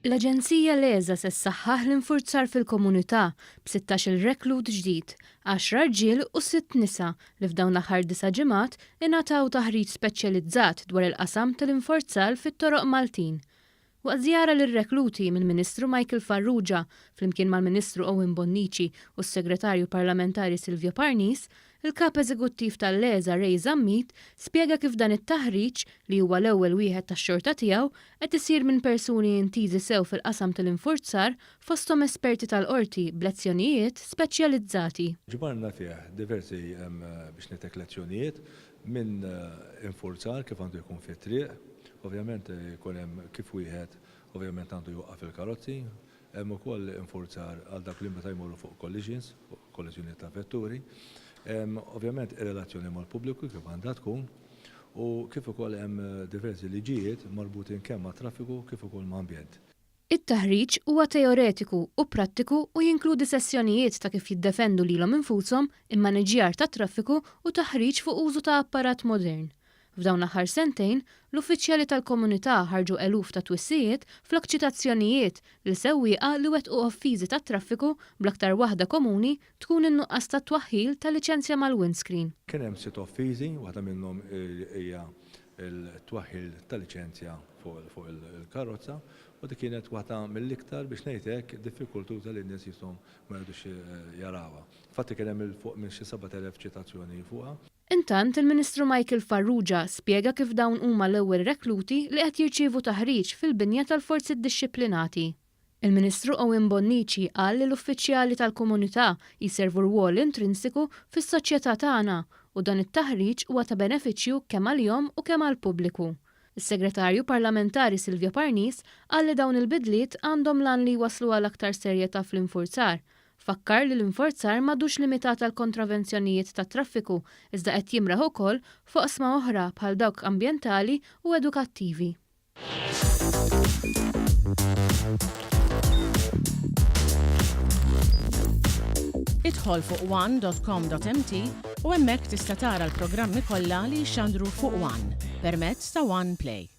L-Aġenzija l-ESA se ssaħħaħ l-infurzar fil-komunità b' sittax-il reklut ġdid, għaxra rġiel u sitt nisa li f'dawn l-aħħar disa' ġimgħat ingħataw taħriġ speċjalizzat dwar il-qasam tal-inforzar fit-toroq Maltin. Waqt żjara lir-rekluti mill-Ministru Michael Farrugia flimkien mal-Ministru Owen Bonnici u s-Segretarju Parlamentari Silvio Parnis, il-Kap Eżekuttiv tal-LESA Ray Zammit spjega kif dan it-taħriġ, li huwa l-ewwel wieħed tax-xorta tiegħu, qed isir minn persuni intiżi sew fil-qasam tal-infurzar fosthom esperti tal-Qorti b'lezzjonijiet speċjalizzati. Ġbarna fih diversi biex ngħidlek lezzjonijiet minn infurzar kif għandu jkun fit-triq, ovvjament jkun hemm kif wieħed ovvjament għandu jwaqqaf il-karozzi, hemm ukoll infurzar għal dawk li meta jmorru fuq collisions, fuq kolliżjonijiet ta' vetturi, ovvjament ir-relazzjoni mal-pubbliku kif għandha tkun u kif ukoll hemm diversi liġijiet marbutin kemm mat-traffiku kif ukoll ma' ambjent. It-taħriġ huwa teoretiku u prattiku u jinkludi sessjonijiet ta' kif jiddefendu lilhom infushom, immaniġjar tat-traffiku u taħriġ fuq użu ta' apparat modern. F'dawn l-aħħar sentejn, l-uffiċjali tal-komunità ħarġu eluf ta' twissijiet flok ċitazzjonijiet lil sewwieqa li wettqu offiżi tat-traffiku bl-aktar waħda komuni tkun in-nuqqas ta' twaħħil ta' liċenzja mal-windscreen. Kien hemm sitt offiżi, waħda minnhom hija t-twaħħil ta' liċenzja fuq il-karozza u dik kienet waħda mill-iktar, biex ngħid hekk, diffikultuża li n-nies qishom ma jridux jarawha. Infatti kien hemm 'il fuq minn xi 7,000 ċitazzjoni fuqha. Intant, il-Ministru Michael Farrugia spjega kif dawn huma l-ewwel rekluti li qed jirċievu taħriġ fil-binja tal-Forzi Ddixxiplinati. Il-Ministru Owen Bonnici qal li l-uffiċjali tal-komunità jservu rwol intrinsiku fis-soċjetà tagħna u dan it-taħriġ huwa ta' benefiċċju kemm għalihom u kemm għall-pubbliku. Is-Segretarju Parlamentari Silvio Parnis qal li dawn il-bidliet għandhom l-għan li jwasslu għal aktar serjetà fl-infurzar. Fakkar li l-inforzar m'għadux limitat għal kontravenzjonijiet tat-traffiku iżda qed jimraħ ukoll f'oqsma oħra bħal dawk ambjentali u edukattivi. Idħol fuq one.com.mt u hemmhekk tista' tara l-programmi kollha li jixxandru fuq One permezz ta' One Play.